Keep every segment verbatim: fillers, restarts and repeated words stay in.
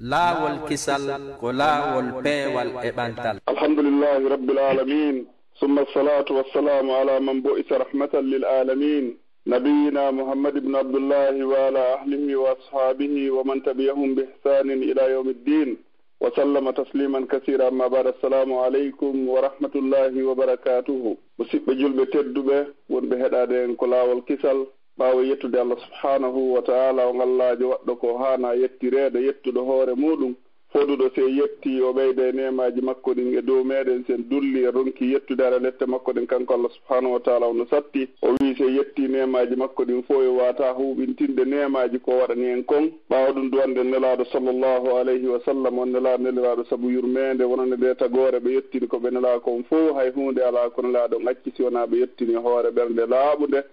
Laawol kisal ko laawol peewal e ɓantal. الحمد لله رب العالمين، ثم الصلاة والسلام على من بعث رحمة للعالمين، نبينا محمد بن عبد الله وعلى أهله وأصحابه ومن تبعهم بإحسان إلى يوم الدين، وسلم تسليما كثيرا. أما بعد، السلام عليكم ورحمة الله وبركاته. Musidɓe julɓe tedduɓe, wonɓe heɗaade en ko Laawol Kisal, ɓaawo yettude Allah subhanahu wa ta'ala, on Allaajo waɗɗo ko haana yettireede, yettuɗo hoore muuɗum, foduɗo si en yettii, o ɓeyda e neemaaji makko ɗin e dow meeɗen, si en dulli e ronki yettude haɗa lette makko ɗen, kanko Allah subhanahu wa ta'ala, on no satti. O wi'i, si en yettii neemaaji makko ɗin fow, en waawataa huuɓintinde neemaaji ko o waɗani en kon. Ɓaawo ɗum, du'anɗen Nelaaɗo sallallahu alayhi wa sallam, on Nelaaɗo neliraaɗo sabu yurmeende, wonande nde tagoore, ɓe yettini ko ɓe nelaa kon fow, hay huunde alaa ko Nelaaɗo on acci si wonaa ɓe yettini hoore ɓernde laaɓunde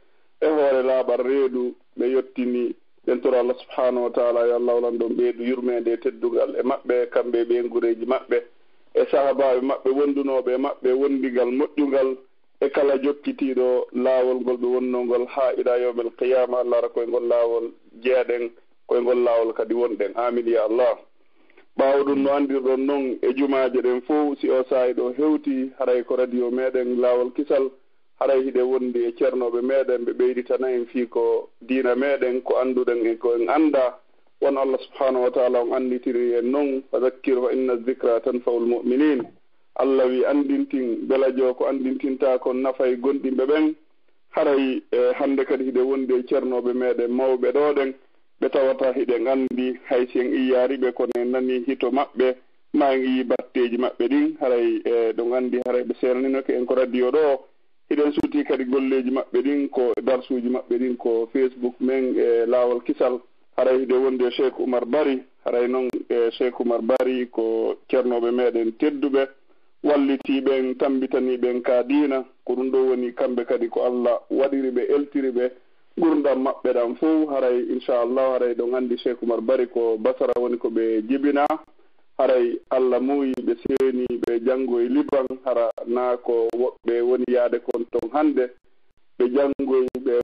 e hoore laaɓal reedu, ɓe yettini. Ɓen toro Allah subhanahu wa ta'ala, yo Allah walan ɗon ɓeydu yurmeende e teddungal e maɓɓe, kamɓe e ɓeynguureeji maɓɓe, e sahaabaaɓe maɓɓe, wondunooɓe e maɓɓe wondigal moƴƴungal, e kala jokkitiiɗo laawol ngol ɓe wonnoo ngol haa ila yawmil qiyaama, Allah ara ko e ngol laawol jeyaɗen, ko e ngol laawol kadi wonɗen. Aamin, ya Allah. Ɓaawo ɗum, no anndirɗon non, e jumaaje ɗen fow, si oo saa'i ɗoo hewtii, haray ko radio meeɗen Laawol Kisal, haray hiɗen wondi e ceernooɓe meeɗen, ɓe ɓeyditana en fii ko diina meeɗen, ko annduɗen e ko en anndaa. Won Allah subhanahu wa ta'ala on annditiri en non, "Fa dhakkir fa inna dhikra tanfa'ul mu'minin." Allah wi, "Anndintin, belajo ko anndintintaa kon nafay gomɗinɓe ɓen." Haray, e, hannde kadi hiɗen wondi e ceernooɓe meeɗen mawɓe ɗoo ɗen, ɓe tawata hiɗen anndi hay si en iyaari ɓe, kono en nanii hito maɓɓe, maa en iyii batteeji maɓɓe ɗin, haray, e, ɗon anndi haray ɓe seernaninoke en ko radio ɗoo. Hiɗen suuti kadi golleeji maɓɓe ɗin ko darsuuji maɓɓe ɗin ko Facebook men e Laawol Kisal. Haray hiɗen wondi e Cheikh Oumar Bari, haray non, e, Cheikh Oumar Bari ko ceernooɓe meeɗen tedduɓe, wallitii ɓen, tammbitanii ɓen ka diina. Ko ɗum ɗoo woni kamɓe kadi ko Allah waɗiri ɓe, eltiri ɓe. Ngurndan maɓɓe ɗan fow, haray, inchallahu, haray ɗon anndi Cheikh Oumar Bari ko Basra woni ko ɓe jibinaa. Haray Allah muuyi ɓe seeni ɓe janngo e Liban, hara naa ko woɓɓe woni yaade kon ton hannde. Ɓe janngoyi, ɓe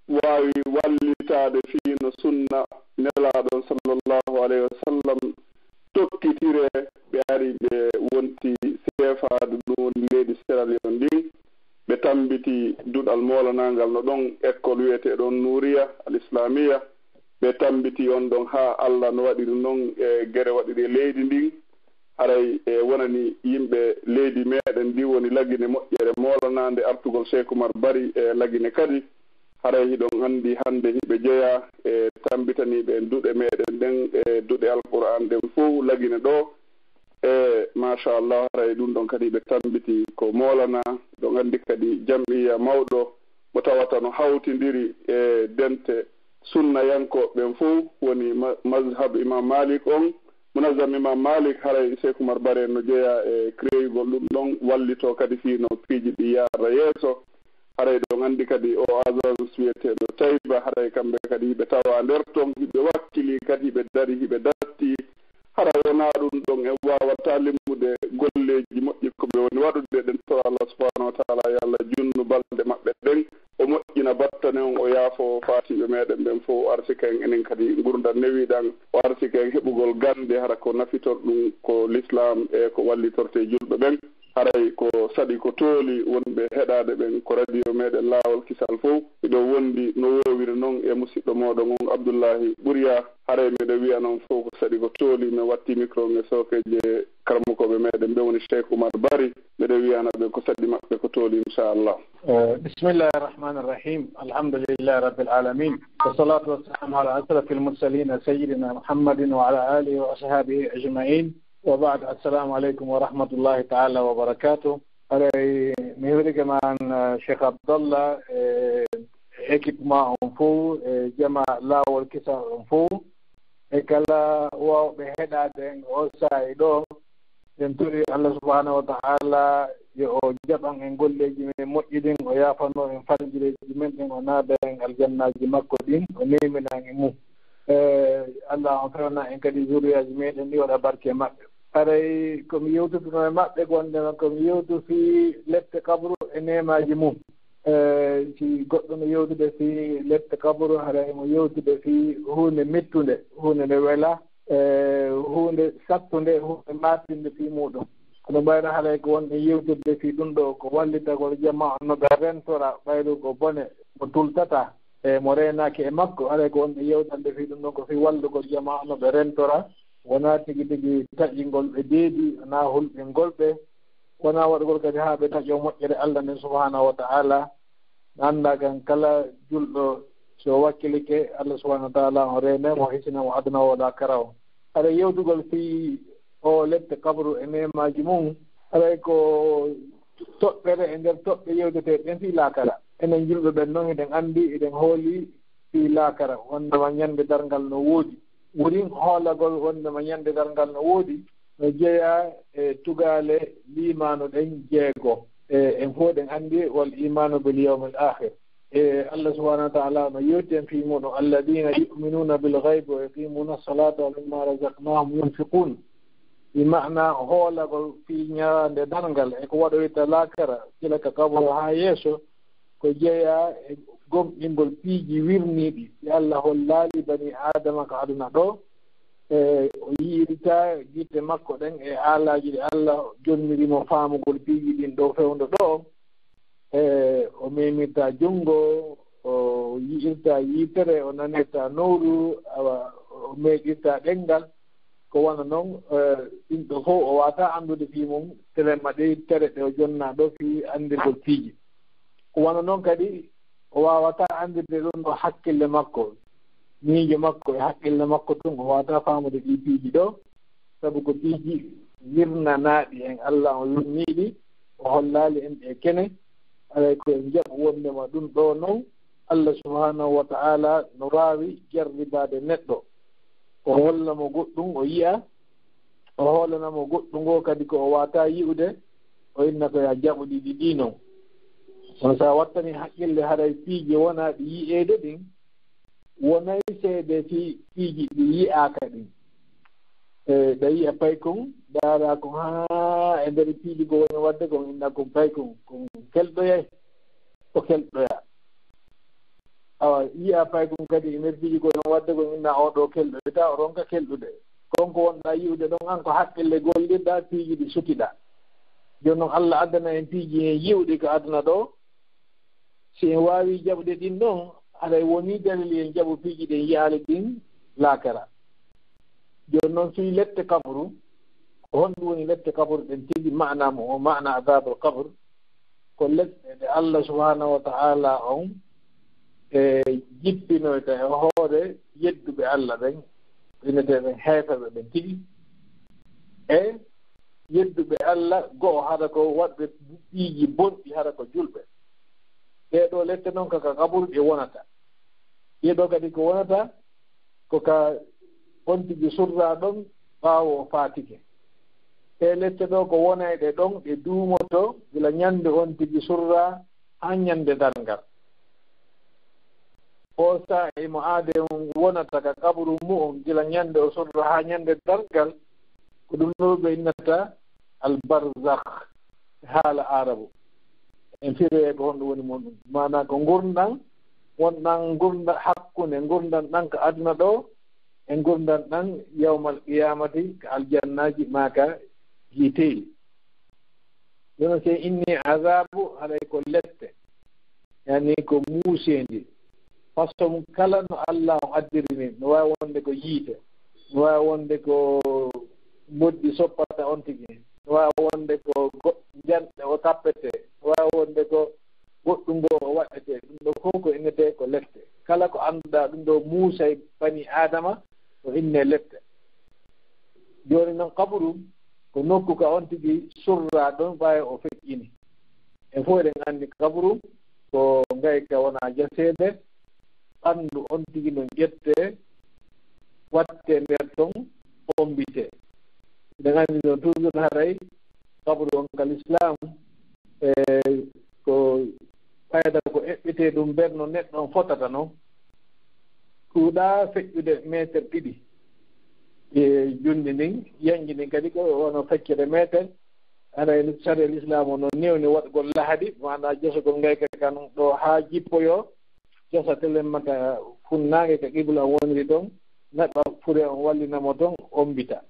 waawi wallitaade fii no sunna Nelaaɗo on sallallahu alayhi wa sallam tokkitire. Ɓe ari ɓe wonti seefaadu, ɗum woni leydi Sierra Leone ndin. Ɓe tammbiti duɗal moolanaangal no ɗon, école wiyeteeɗo on Nuuriya al Islamiya. Ɓe tammbiti on ɗon haa Allah no waɗiri non e gere waɗiri e leydi ndin. Haray e wonani yimɓe leydi meeɗen ndi woni Lagine moƴƴere moolanaande artugol Cheikh Oumar Bari e Lagine kadi. Haray hiɗon anndi hannde hiɓe jeyaa e tammbitaniiɓe en duɗe meeɗen ɗen e duɗe Alqur'aan ɗen fow Lagine ɗoo. E machallah, haray ɗum ɗon kadi ɓe tammbiti ko moolanaa. Ɗon anndi kadi jam'iyya mawɗo mo tawata no hawtindiri e dente sunnayankooɓe ɓen fow, woni ma-, mazhab Imam Malik on, Munazzam Imam Malik, haray Cheikh Oumar Bari en no jeyaa e créeyugol ɗum ɗon, wallitoo kadi fii no piiji ɗi yaarra yeeso. Haray ɗon anndi kadi o agence wiyeteeɗo Taïba, haray kamɓe kadi hiɓe tawaa nder ton, hiɓe wakkilii kadi, hiɓe darii, hiɓe dattii. Hara wonaa ɗum ɗon, en waawataa limmude golleeji moƴƴi ko ɓe woni waɗude. Ɗen toro Allah subhanahu wa ta'ala, yo Allah junnu balɗe maɓɓe ɗen, o moƴƴina battane on, o yaafoo faatiiɓe meeɗen ɓen fow, o arsika en enen kadi ngurndan newiiɗan, o arsika en heɓugol gannde, hara ko nafitorɗum ko Lislaam e ko wallitortee julɓe ɓen. Haray ko saɗi ko tooli wonɓe heɗaade ɓen ko radio meeɗen Laawol Kisal fow. Miɗo wondi no woowiri non e musiɗɗo mooɗon on Abdullahi Ɓuriya. Haray miɗo wi'a non fow ko saɗi ko tooli, mi watti micro on e sookeeje karamokooɓe meeɗen ɓe woni Cheikh Oumar Bari. Miɗo wi'ana ɓe ko saɗi maɓɓe ko tooli, inchallah. Eh, bismillahi rahmani rahim. Alhamdulillahi rabbil alamin. Wassalatu wassalamu ala ashrafil mursalin sayyidina Muhammadin wa ala alihi wa ashabihi ajma'in. Wa ba'd, assalamu aleykum wa rahmatullahi ta'ala wa barakatuh. Haray mi hiwrike ma an, eh, Cheikh Abdallah, e équipe ma on fow, e jama Laawol Kisal on fow, e kala waawɓe heɗaade en oo saa'i ɗoo. En tori Allah subhanahu wa ta'ala yo o jaɓan en golleeji men moƴƴi ɗin, o yaafano en faljireeji men ɗin, o naada en aljannaaji makko ɗin, o neemina en e mum. Eh, Allah on fewna en kadi zurriyaaji meɗen ɗi, waɗa barke e maɓɓe. Haray ko mi yewtuduno e maɓɓe, gonde ko mi yewtu fii lette kabru e neemaaji mum. Eh, si goɗɗo no yewtude fii lette kabru, haray mo yewtude fii huunde mettunde, huunde nde wela, e huunde sattunde, huunde maatinde fii muuɗum. Kono ɓayra haray ko wonɗen yewtidde fii ɗum ɗoo, ko wallitagol jamaa no ɓe rentora, ɓayru ko bone mo tultata e mo reenaaki e makko. Haray ko wonɗen yewtande fii ɗum ɗoo ko fii wallugol jamaa no ɓe rentora, wonaa tigi tigi taƴingol ɓe deedi, wonaa hulɓingol ɓe, wonaa waɗugol kadi haa ɓe taƴoo moƴƴere Allah nden subhaanahu wa ta'ala. Mi anndaa kan kala julɗo, si o wakkilike Allah subhaanahu wa ta'ala, on reene mo, hisina mo aduna o laakara o. Haray yewtugol fii o lette kabru e neemaaji mum, haray ko toɓɓere e nder toɓɓe yewteteeɗe ɗen fii laakara. Enen julɓe ɓen non, hiɗen anndi, hiɗen hooli fii laakara, wondema ɲande darngal no woodi. Wurin hoolagol wondema ɲande darngal no woodi, no jeyaa e tugaale liimaanu ɗen jeego. E, en fow ɗen anndi, wal iimaanu bil yawmil aakhir. E, Allah subhaanahu wa ta'ala no yewti en fii muuɗum, "Alladhiina yu'minuuna bil ghaybi wa yuqiimuuna as-salaata wa mimmaa razaqnaahum yunfiquun." Fii maanaa hoolagol fii ɲande darngal e ko waɗoyta laakara, gila ka kabru haa yeeso, ko jeyaa e gomɗingol piiji wirniiɗi ɗi Allah hollaali banii Aadama ka aduna ɗoo. E, o yi'irta gite makko ɗen e aalaaji ɗi Allah jonniri mo faamugol piiji ɗin ɗoo fewndo ɗoo. E, o meemirta junngo, o yi'irta yitere, o nanirta nowru, awa, o meeɗirta ɗemngal. Ko wano non, e, ɗin ɗoo fow o waawataa anndude fii mum, telen ma ɗee tere ɗe o jonnaa ɗoo fii anndirgol piiji. Ko wano non kadi, o waawataa anndirde ɗum ɗoo hakkille makko, miijo makko e hakkille makko tun, o waawataa faamude ɗii piiji ɗoo, sabu ko piiji wirnanaaɗi en, Allah on wirnii ɗi, o hollaali en ɗi e kene, haray ko en jaɓu wondema ɗum ɗoo non, Allah subhaanahu wa ta'ala no waawi jarribaade neɗɗo, o holla mo goɗɗum, o yi'a, o hoolana mo goɗɗum ngoo kadi ko o waawataa yi'ude, o inna ko yo a jaɓu ɗi ɗiɗi non. Kono si a wattanii hakkille haray piiji wonaa ɗi yi'eede ɗin, wonay seede fii piiji ɗi yi'aaka ɗin. E, ɗa yi'a paykun, ndaara kun haa e nder piiji ko woni waɗde kon, inna kun paykun, kun kelɗoyay, o kelɗoya. Awa, yi'a paykun kadi e nder piiji ko woni waɗde kon, inna oo ɗoo kelɗoyta, o ronka kelɗude. Kon ko wonɗaa yi'ude ɗon, an ko hakkille gollirɗaa, piiji ɗi sutiɗaa. Jooni non, Allah addana en piiji en yi'uɗi ka aduna ɗoo. Si en waawii jaɓude ɗin ɗon, haray wonii dalil en jaɓu piiji ɗen yi'aali ɗin laakara. Jooni non, fii lette kabru, ko honɗum woni lette kabru ɗen tigi, maanaa mo o, maanaa adabul kabru? Ko lette ɗe Allah subhaanahu wa ta'ala on e jippinoyta e hoore yedduɓe Allah ɓen, inneteeɓe heeferɓe ɓen tigi, e yedduɓe Allah go'o, hara ko waɗɓe piiji bonɗi, hara ko julɓe. Ɗee ɗoo lette non ka, ka kaburu ɗe wonata. Ɗee ɗoo kadi ko wonata, ko ka on tigi surraa ɗon ɓaawo o faatike. Ɗee lette ɗoo ko wonayɗe ɗon, ɗe duumoto gila ɲande on tigi surraa haa ɲande darngal. Oo saa'i mo aade on wonata ka kaburu mu'un, gila ɲande o surra haa ɲande darngal, ko ɗum ɗoo ɓe innata al barzakh e haala Aarabu. En firee ko honɗum woni mu'un. Maanaa ko ngurndan, wonɗan ngurndan hakkunde ngurndan ɗan ka aduna ɗoo e ngurndan ɗan yawmal qiyaamati ka aljannaaji maa ka yiiteeli. Jooni si en innii azaabu, haray ko lette, yani ko muuseendi. Façon kala no Allah on addiri ni, no waawi wonde ko yiite, no waawi wonde ko mboddi soppata on tigi, no waawi wonde ko go-, njanɗe o tappetee, no waawi wonde ko goɗɗum ngoo o waɗetee. Ɗum ɗoo fow ko innetee ko lette. Kala ko annduɗaa ɗum ɗoo muusay banii Aadama, o innee lette. Jooni non, kaburu ko nokku ka on tigi surraa ɗon ɓaawo o feƴƴini. En fow eɗen anndi kaburu ko ngayka wonaa jaseede, ɓanndu on tigi non ƴettee, wattee nder ton, ommbitee. Eɗen anndi non toujours haray kaburu on ka lislaam, e ko fayda ko eɓɓetee ɗum nder no neɗɗo on fotata non. Ɗuuɗaa feƴƴude meeter ɗiɗi. E junndi ndin, yanji ndin kadi ko wano feccere meeter. Haray sariya lislaam o no newni waɗgol lahadi, maanaa jasugol ngayka kan ɗoo haa jippoyoo, jasa telemma ka funnaange ka qibla on woniri ton, neɗɗo fure on wallina mo ton, ombita.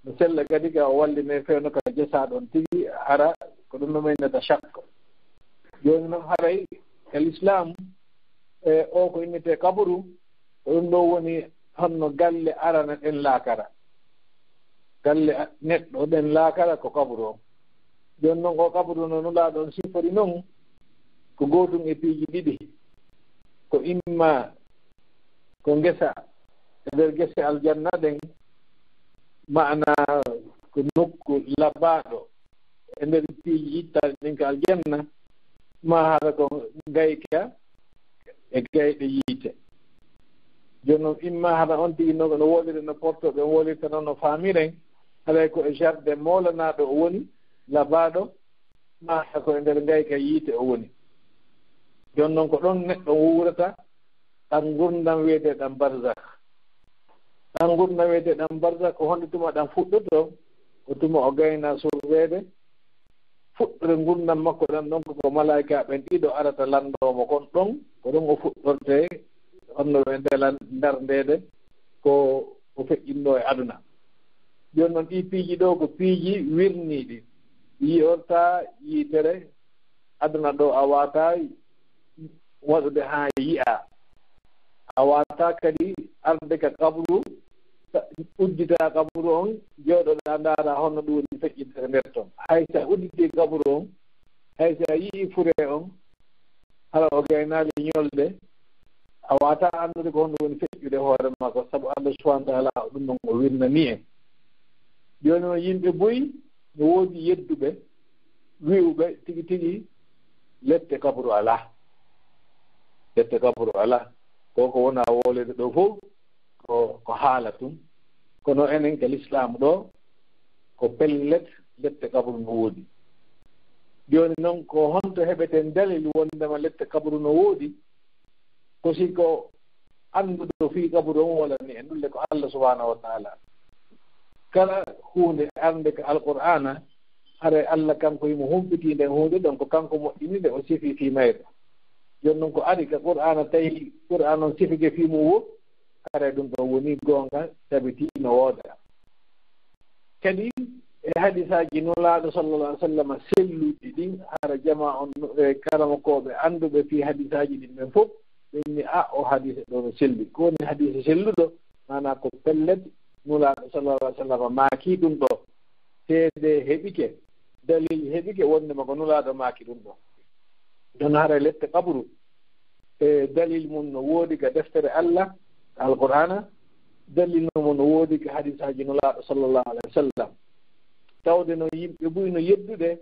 No sella kadi ka o walline fewno ka jesaa ɗon tigi, hara ko ɗum no maynata shakko. Jooni noon haray e l'islam, e o ko innete kaburu, ko ɗum ɗo woni honno galle arana ɗen laakara. Galle a-, neɗɗo ɗen laakara ko kaburu on. Jooni noon o kaburu no Nulaaɗo on sifori noon, ko gootum e piiji ɗiɗi. Ko imma ko ngesa e nder gese aljanna ɗen, maana ko nokku labaaɗo e nder piiji ittaaɗi ɗin ka aljanna, maa hara ko ngayka e gayɗe yiite. Jooni noon, imma hara on tigi no, no woliri no portooɓe on wolirta noon no faamiren, haray ko e jardin moolanaaɗo o woni, labaaɗo, maa hara ko e nder ngayka yiite o woni. Jooni noon, ko ɗon neɗɗo wuurata, ɗan ngurndan wi'eteeɗan barzakh. Ɗan ngurndan wi'eteeɗan barzakh, ko honde tuma ɗan fuɗɗotoo? Ko tuma o gayna surveede fuɗɗore ngurndan makko ɗan ɗon, ko malaa'ikaaɓe ɓen ɗiɗo arata lanndoo mo kon ɗon, ko ɗon o fuɗɗortee, honno ɓe ndelan ndarndeede ko o feƴƴinnoo e aduna. Jooni noon, ɗii piiji ɗoo ko piiji wirniiɗi, yi'ortaa yiitere aduna ɗoo, a waawataa waɗude haa yi'aa. A waawataa kadi arde ka kaburu, ta-, udditaa kaburu on, jooɗoɗaa ndaaraa honno ɗum woni feƴƴintere nder ton. Hay so a udditii kaburu on, hay so a yi'ii fure on, hara o gaynaali ñolde, a waawataa anndude ko honno woni feƴƴude hoore makko, sabu Allah subhanahu wa ta'ala ɗum ɗon o wirnanii en. Jooni noon yimɓe buy no woodi yedduɓe, wi'uɓe tigi tigi lette kaburu alaa. Lette kaburu alaa. Ko ko wona wolede ɗoo fof ko, ko haala tun. Kono enen ka l'islam ɗoo, ko pellet, lette kaburu no woodi. Jooni noon, ko honto heɓeten dalil wondema lette kaburu no woodi? Ko si ko annduɗo fii kaburu on wolani en ɗum le, ko Allah subhanahu wa ta'ala. Kala huunde arnde ka Alqur'aana, haray Allah kanko himo humpitii nden huunde ɗon, ko kanko moƴƴini nde, o sifi fii mayre. Jooni noon, ko ari ka Qur'aana, tawi Qur'aana on sifike fii mum wo, haray ɗum ɗon woni goonga, tabitii no wooda. Kadi e hadisaaji Nulaaɗo sallallahu alaihi wasallam selluɗi ɗin, hara jamaa on, e karamokooɓe annduɓe fii hadisaaji ɗin ɓen fof, ɓe inni, "A, o hadise ɗoo no selli." Ko woni hadise selluɗo? Maanaa ko pellet, Nulaaɗo sallallahu alaihi wasallam maaki ɗum ɗoo. Seede heɓike, dalil heɓike wondema ko Nulaaɗo maaki ɗum ɗoo. Ɗon haray lette kaburu, e dalil mum no woodi ka deftere Allah, Alqur'aana, dalil mum no woodi ka hadisaaji Nulaaɗo sallallahu alaihi wasallam. Tawde no yimɓe buy no yeddude,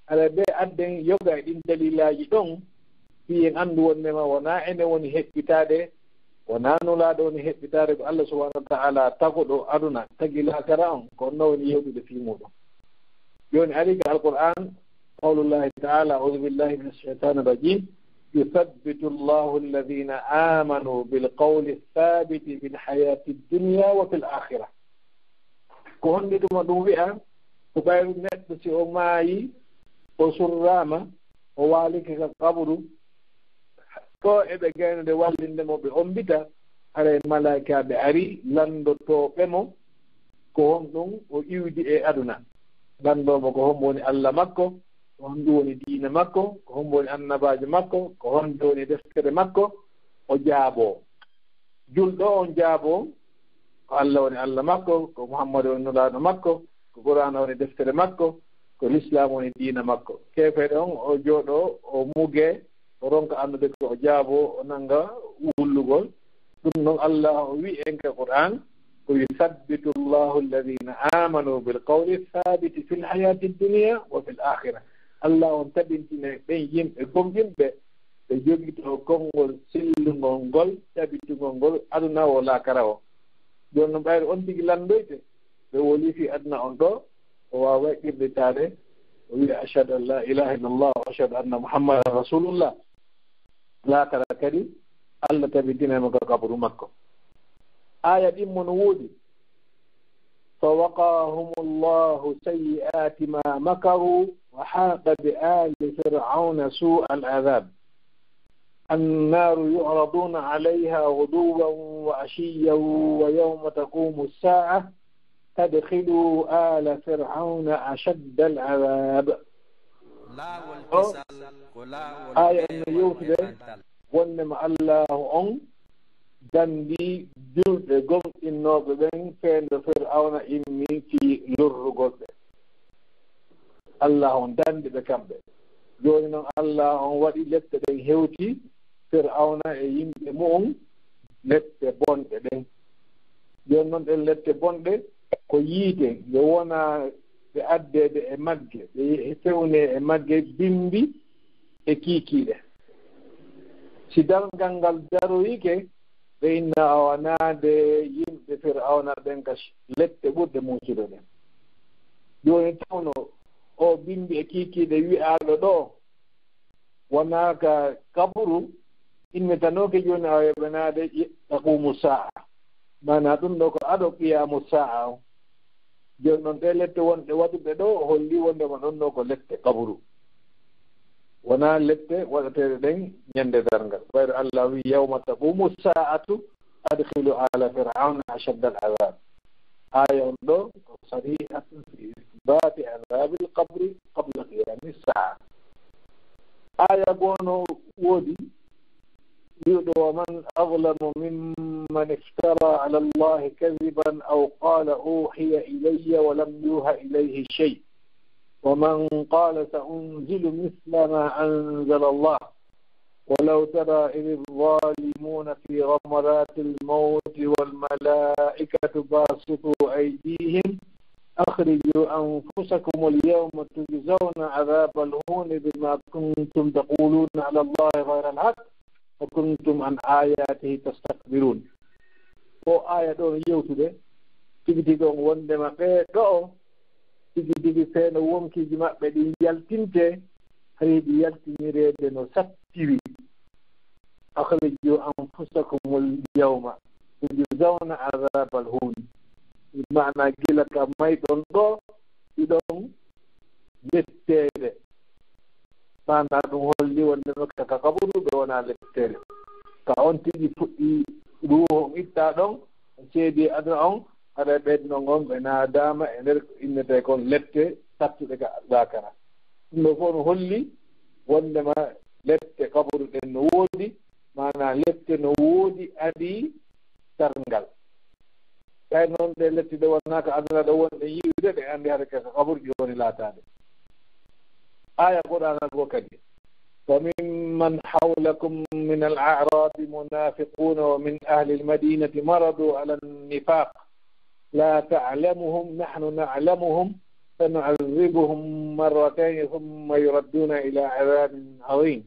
alaa ɓe adden yoga e ɗin dalilaaji ɗon, fii en anndu wondema wonaa enen woni heɓɓitaade, wonaa Nulaaɗo woni heɓɓitaade, ko Allah subhanahu wa ta'ala tagoɗo aduna, tagi laakara on, ko on no woni yewtude fii muɗum. Jooni ari ka Alqur'aan, qawlullahi ta'ala, a'udhu billahi minash shaytanir rajim, "Yuthabbitu Allahu alladhina amanu bil qawli thabiti fil hayatid dunya wa fil akhirah." Ko honde tuma ɗum wi'a? Ko ɓayru neɗɗo si o maayi, o surraama, o waalike ka kaburu, ɗo eɓe gaynude wallinde mo ɓe ombita, haray malaa'ikaaɓe ari lanndotooɓe mo ko honɗum o iwdi e aduna. Lanndoo mo ko hombo woni Allah makko, ko honɗum woni diina makko, ko hombo woni annabaajo makko, ko honde woni deftere makko, o jaaboo. Julɗo on jaaboo, ko Allah woni Allah makko, ko Muhammadu woni nulaaɗo makko, ko Qur'aana woni deftere makko, ko Lislaam woni diina makko. Keefeeɗo on, o jooɗoo, o mugee, o ronka anndude ko o jaaboo, o nannga wullugol. Ɗum noon, Allah o wi'i en ka Qur'aan, ko, "Yuthabbitu Allahu alladhina amanu bil qawli thabiti fil hayati dunya wa fil akhirah." Allah on tabintina ɓen yimɓe gomɗinɓe, ɓe jogitoo konngol sellungol ngol, tabitungol ngol aduna o laakara o. Jooni noon, ɓayri on tigi lanndoyte, ɓe woli fii aduna on ɗo, o waawa qirritaade, o wi'a, "Ashhadu an la ilaha illallah, wa ashhadu anna Muhammadan rasulullah." Laakara kadi, Allah tabitinay mo ka kaburu makko. Aaya ɗin mo no woodi, "Fa waqahumullahu sayyi'ati ma makaru, wa haqa bi ali fir'auna su'al adhab." النار يعرضون عليها غدوا وعشيا ويوم تقوم الساعة أدخلوا آل فرعون أشد العذاب. Laawol kisal ko laawol aya no yewtude wonnema Allahu on dandi julɓe gomɗinnooɓe ɓen feendo Fir'awna immi fii lorrugol ɓe. Allah on dandi ɓe kamɓe. Jooni non Allah on waɗi lette ɗen hewti Fir'awna e yimɓe mu'un lette bonɗe ɗen. Jooni non ɗen lette bonɗe ko yiite, nde wona ɓe addeede e magge, ɓe fewnee e magge bimbi e kiikiiɗe. Si darngal ngal daroyike, ɓe inna awa naade yimɓe Fir'awna ɓen ka lette ɓurɗe muusude ɗen. Jooni tawno o bimbi e kiikiiɗe wi'aaɗo ɗoo, wonaa ka qaburu, innitanooke jooni awa yoɓanaade taqumu saa'a. Maanaa ɗum ɗoo ko ado qiyaamu saa'a on. Jooni non ɗee lette wonɗe waɗuɗe ɗoo holli wonndema ɗon ɗoo ko lette qaburu. Wonaa lette waɗateeɗe ɗen ñande darngal. Ɓayri Allah wi, "Yawma taqumu saa'atu adkhilu ala fir'awna ashadda al-adhab." Aya on ɗoo ko sarihatun fi ithbati adhabi al-qabri qabla qiyami saa'a. Aya goo no woodi, wi'uɗo, "Wa man azlamu mimman iftara ala Allahi kadhiban aw qala uhiya ilayya wa lam yuha ilayhi shay', wa man qala sa unzilu mithla ma anzala Allah, walaw tara idh adh-dhalimuna fi ghamaratil mawti wal malaikatu basitu aydihim akhriju anfusakum al yawma tujzawna adhabal huni bima kuntum taquluna ala Allahi ghayral haqq wa kuntum an ayatihi tastakbirun." O aya ɗoo no yewtude tigi tigi on wonndema ɓee ɗoo tigi tigi feeno wonkiiji maɓɓe ɗin yaltinte, hari ɗi yaltinireede no sattiri. "Akhriju anfusakumul yawma tujzawna adhabal huni." Maanaa gila ka mayɗon ɗoo, hiɗon letteede. Maanaa ɗum holli wonndema ka, ka qaburu ɓe wonaa letteede. Ka on tigi fuɗɗi ruuhu on ittaa ɗon, seedi aduna on, haray ɓen non on ɓe naadaama e nder ko innetee kon lette sattuɗe ka laakara. Ɗum ɗoo fof no holli wonndema lette qaburu ɗen no woodi, maanaa lette no woodi adii darngal. Tawi noon ɗe lette ɗe wonaa ka aduna ɗo wonɗen yi'ude, ɗe anndi hade ka, ka kaburɗi woni laataade. Aya Qur'aana goo kadi, "Wa mimman hawlakum min al-a'rabi munafiquna wa min ahli al-madinati maradu ala an-nifaq la ta'lamuhum nahnu na'lamuhum sanu'adhibuhum marratayni thumma yuradduna ila adhabin adhim."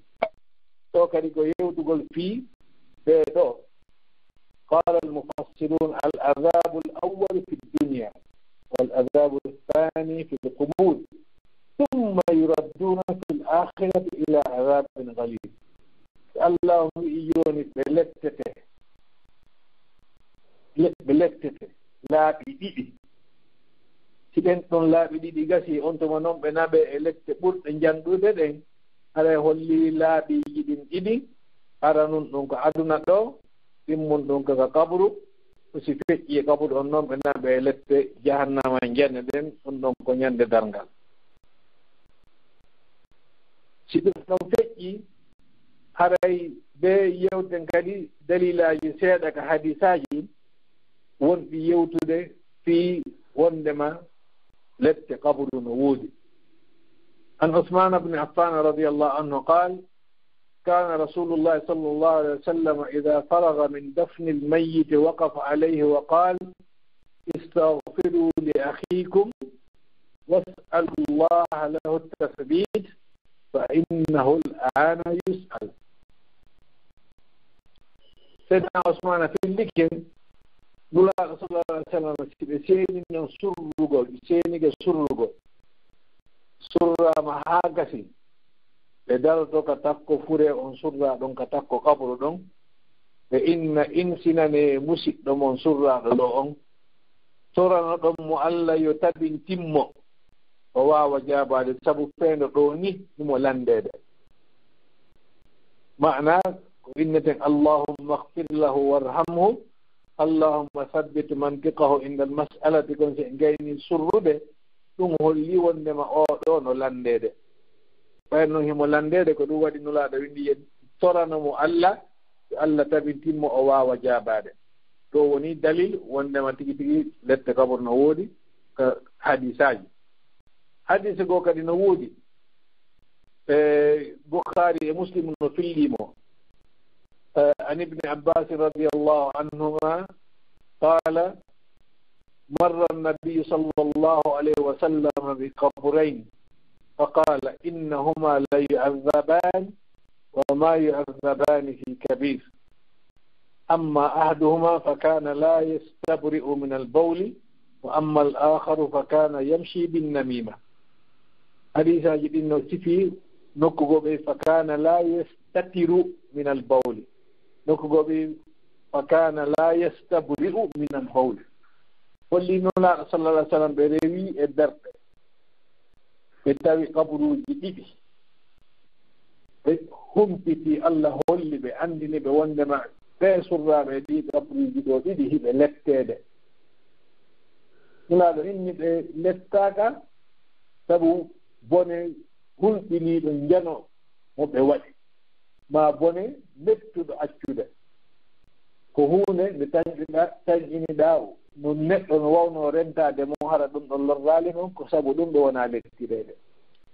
Ɗo kadi ko yewtugol fii ɓee ɗoo. قال المفسرون: العذاب الأول في الدنيا، والعذاب الثاني في القبور، ثم يردون في الآخرة إلى عذاب غليظ. Allah wi'i jooni ɓe lettete, le-, ɓe lettete laabi ɗiɗi. Si ɗen ɗon laabi ɗiɗi gasii, on tuma non ɓe naɓee e lette ɓurɗe njanɗude ɗen, haray holli laabiiji ɗin ɗiɗi, hara nun ɗum ko aduna ɗo, ɗimmun ɗum ko ka kaburu, ko si feƴƴi e kaburu on non ɓe naɓee e lette jahannama njane ɗen, ɗum ɗon ko ñande darngal. Si ɗum ɗon feƴƴi, haray be yewten kadi dalilaaji seeɗa ka hadisaaji wonɗi yewtude fii wondema lette kaburu no woodi. عن عثمان بن عفان رضي الله عنه قال: كان رسول الله صلى الله عليه وسلم إذا فرغ من دفن الميت وقف عليه وقال: استغفروا لأخيكم واسألوا الله له التثبيت فإنه الآن يسأل. Seydina Usmaana fillike en, Nulaaɗo sallallahu alaihi wasallam, si ɓe seeni non surrugol, ɓe seenike surrugol, surraama haa gasi, ɓe daroto ka takko fure on surraa ɗon, ka takko kaburu ɗon, ɓe inna, insinane musiɗɗo mon surraaɗo ɗo on, toranoɗon mo Allah yo tabintin mo, o waawa jaabaade, sabu feendo ɗo ni himo landeede. Maana, Ko inneten, "Allahumma ighfir lahu warhamhu, Allahumma thabbit mantiqahu indal mas'alati," kon si en gayni surrude, ɗum holli wondema oo ɗoo no landeede. Ɓay noon himo landeede, ko ɗum waɗi Nulaaɗo windi yen torano mo Allah, yo Allah tabintin mo o waawa jaabaade. Ɗoo woni dalil wondema tigi tigi lette kaburu no woodi ka hadisaaji. Hadise goo kadi no woodi. E, Bukhari e Muslim no fillii mo. E, an Ibni Abbas radiyallahu anhuma qala, marra an-nabiy sallallahu alayhi wa sallam bi qabrayn, fa qala, innahuma la yu'adhaban, wa ma yu'adhaban fi kabir. Amma ahaduhuma fa kana la yastabri'u min al-bawli, wa amma al-akharu fa kana yamshi bin namima. Hadisaaji ɗin no sifi nokku goo ɓe, fa kana la yastatiru min al-bawli. Nokku goo ɓe, fa kana la yastabri'u min al-bawli. Holli Nulaaɗo sallallahu alaihi wasallam ɓe rewi e berɗe. Ɓe tawi kaburuuji ɗiɗi. Ɓe humpiti, Allah holli ɓe, anndini ɓe wondema ɓee surraaɓe e ɗii kaburuuji ɗoo ɗiɗi hiɓe letteede. Nulaaɗo inni ɓe lettaaka sabu bone hulɓiniiɗo njano mo ɓe waɗi, maa bone mettuɗo accude. Ko huunde nde tanƴuɗa-, tanƴiniɗaa no neɗɗo no wawnoo rentaade mo, hara ɗum ɗon lorraali mo, ko sabu ɗum ɗo wonaa lettireede.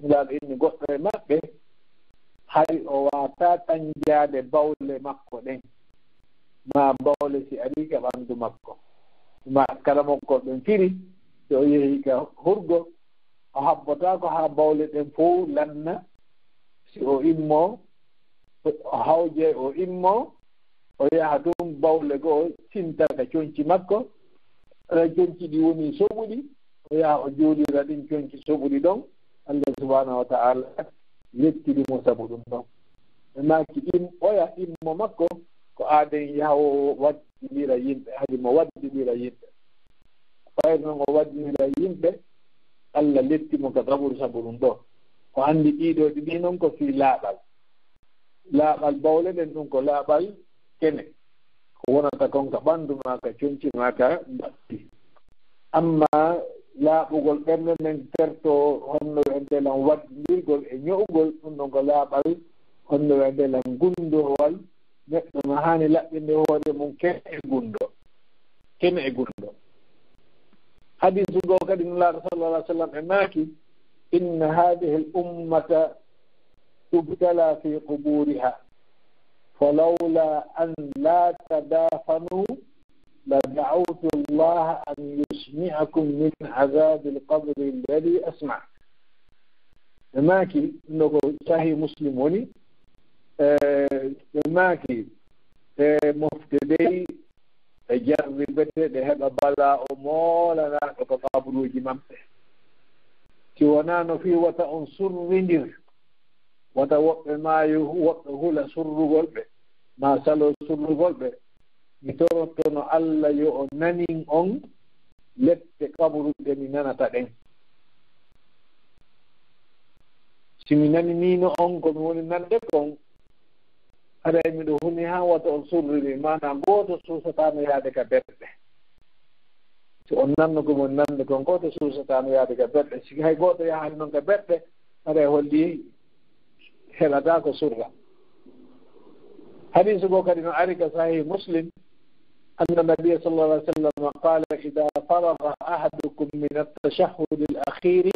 Nulaaɗo inni goɗɗo e maɓɓe, hari o waawataa tanƴaade bawle makko ɗen, maa bawle si arii ka ɓanndu makko, maa kala mo ko ɓen firi, si o yehi ka hurgo, o habbotaako haa bawle ɗen fow lanna. Si o immoo, o hawjay, o immoo, o yaha tun bawle goo, sinta ka conci makko. Hara conci ɗi woni soɓuɗi, o yaha o jooɗira ɗin conci soɓuɗi ɗon. Allah subhanahu wa ta'ala lettiri mo sabu ɗum ɗon. Ɓe maaki im-, oya immo makko ko aaden yaha o waddidira yimɓe, hadi mo waddidira yimɓe. Ɓayri non o waddidira yimɓe, Allah letti mo ka kaburu sabu ɗum ɗoo. Ko anndi ɗiɗo ɗiɗi non ko fii laaɓal. Laaɓal bawle ɗen ɗum ko laaɓal kene. Ko wonata kon ka ɓanndu maa, ka conci maa, ka batti. Amma laaɓugol ɓernde nden terto honno wi'etee lan waddindirgol e ño'ugol, ɗum ɗon ko laaɓal honno wi'etee lan gunndowal. Neɗɗo no haani laɓɓinde hoore mum kene e gunndo. Kene e gunndo. Hadiisu goo kadi Nulaaɗo sallallahu alaihi wasallam e maaki, inna hadhihi al-ummata tubtala fi quburiha, falawla an la tadafanu la da'awtu Allah an yusmi'akum min adhabil qabri alladhi asma'. Ɓe maaki, ɗum ɗo ko Sahih Muslim woni, e, ɓe maaki, e, mofte dey ɓe jarribete, ɓe heɓa balaa o moolanaaɗo ka kaburuuji maɓɓe. Si wonaa no fii wata on surrindir, wata woɓɓe maayo, woɓɓe hula surrugol ɓe, maa saloo surrugol ɓe, mi torottono Alla yo o nanin on lette kaburu ɗe mi nanata ɗen. Si mi naniniino on ko mi woni nande kon, haray miɗo huni haa wata on surriri, maanaa gooto suusataano yaade ka berɗe. Si on nanno ko mon nande kon, gooto suusataano yaade ka berɗe. Si hay gooto yahaali non ka berɗe, haray holli helataa ko surra. Hadiisu goo kadi no ari ka Sahih Muslim, anna nabiyya sallallahu alaihi wasallam qala, idha faragha ahadukum min at-tashahhud al-akhir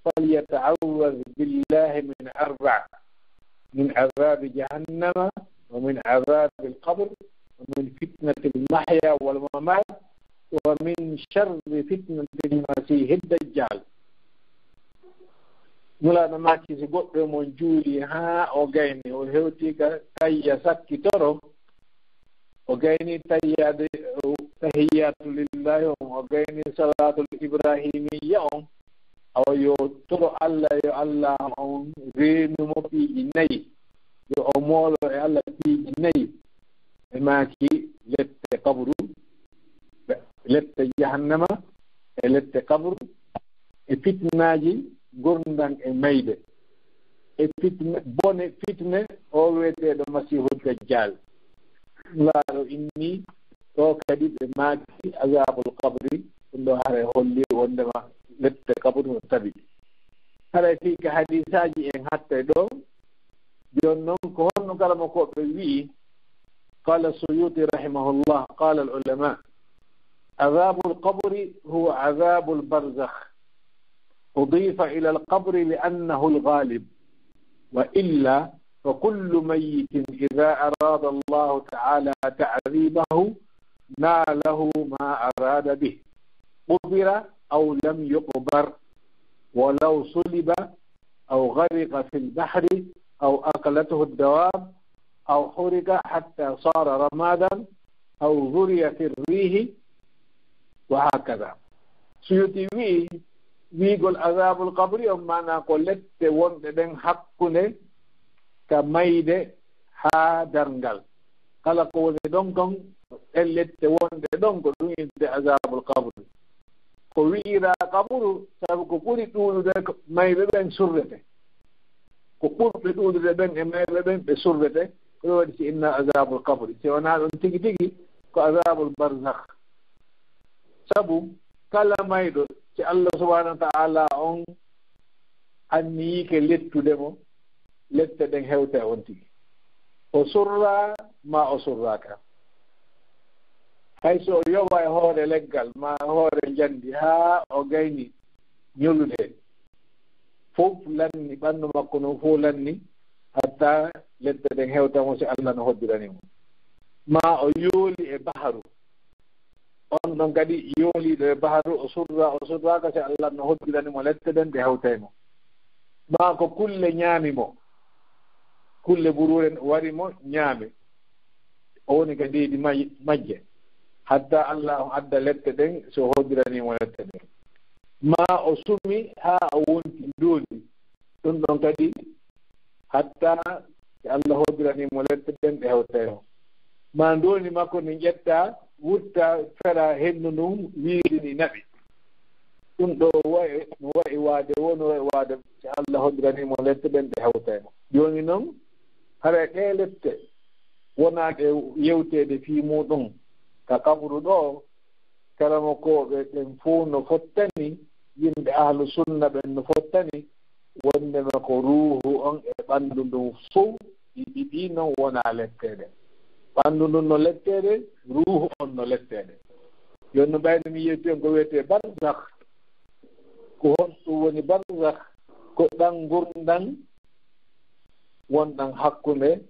falyata'awwadh billahi min arba', min adhabi jahannama, wa min adhabi al-qabr, wa min fitnati al-mahya wal mamat, wa min sharri fitnati al-masih ad-dajjal. Nulaaɗo maaki, si goɗɗo e mon juuli haa o gayni, o hewti ka tayya sakkitoro, o gayni tayyade, o, tahiyyatu lillahi on, o gayni salaatul ibrahimiyya on, awa yo toro Alla, yo Alla on reenu mo piiji nayi, yo o moolo e Alla piiji nayi. Ɓe maaki lette kaburu, lette jahannama, e lette kaburu, e fitnaaji gurndan e mayde. e fitne, bone fitne o wiyeteeɗo Masiihu Dajjal. Laaɗo inni ɗo kadi ɓe maaki azabul qabri, ɗum ɗo haray holli wondema lette kaburu no tabi. Haray fii ka hadisaaji en hattay ɗo, jooni noon ko honno kala mo ko ɓe wi'i, قال السيوطي رحمه الله، قال العلماء: عذاب القبر هو عذاب البرزخ، أضيف إلى القبر لأنه الغالب، وإلا فكل ميت إذا أراد الله تعالى تعذيبه ناله ما أراد به، قبر أو لم يقبر، ولو صلب أو غرق في البحر أو أكلته الدواب أو حرق حتى صار رمادا أو ذري في الريح وهكذا. Suyuti wi'i, wi'ugol azabul qabri on maana ko lette wonɗe ɗen hakkunde ka mayde haa darngal. Kala ko woni ɗon kon, ɗen lette wonɗe ɗon ko ɗum wi'etee azabul qabri. Ko wi'iraa kaburu, sabu ko ɓuri ɗuuɗude ko mayɓe ɓen surrete. Ko ɓurɓe ɗuuɗude ɓen e mayɓe ɓen ɓe surrete, ko ɗum waɗi si innaa azabul qabri. Si wonaa ɗum tigi tigi, ko azabul barzakh. Sabu kala mayɗo, si Allah subhanahu wa ta'ala on anniyike lettude mo, lette ɗen hewta e on tigi. O surra ma o surraka. Hay so o yowa e hoore leggal ma e hoore njandi haa o gayni ñolude, fof lanni, ɓanndu makko non fof lanni, hatta lette ɗen hewta mo si Allah no hoddirani mo. Ma o yooli e baharu, on ɗon kadi yooliiɗo e baharu, o surra, o surraaka si Allah no hoddirani mo lette ɗen ɗe hewtay mo. Ma ko kulle ñaami mo, kulle buruure wari mo ñaami, o woni ka deedi may-, majje, hatta Allah on adda lette ɗen si o hoddirani mo lette ɗen. Ma o sumi haa o wonti ndooli, ɗum ɗon kadi hatta si Allah hoddirani mo lette ɗen ɗe hewtay mo. Ma ndooli makko ndi ƴetta, wutta, fera henndu ndun, wiiri ndi naɓi. Ɗum ɗo wa'i, no wa'i waade, woni wa'i waade, si Allah hoddirani mo lette ɗen ɗe hewtay mo. Jooni non, haray ɗee lette wonaa ɗe yewteede fii muuɗum ka kaburu ɗo, karamokooɓe ɓen fow no fottani, yimɓe ahlu sunna ɓen no fottani, wondema ko ruuhu on e ɓanndu ndun fow ɗi ɗiɗi non wonaa letteede. Ɓanndu ndun no letteede, ruuhu on no letteede. Jooni no ɓayno mi yewti on ko wiyetee barzakh. Ko honɗum woni barzakh? Ko ɗan ngurndan wonɗan hakkunde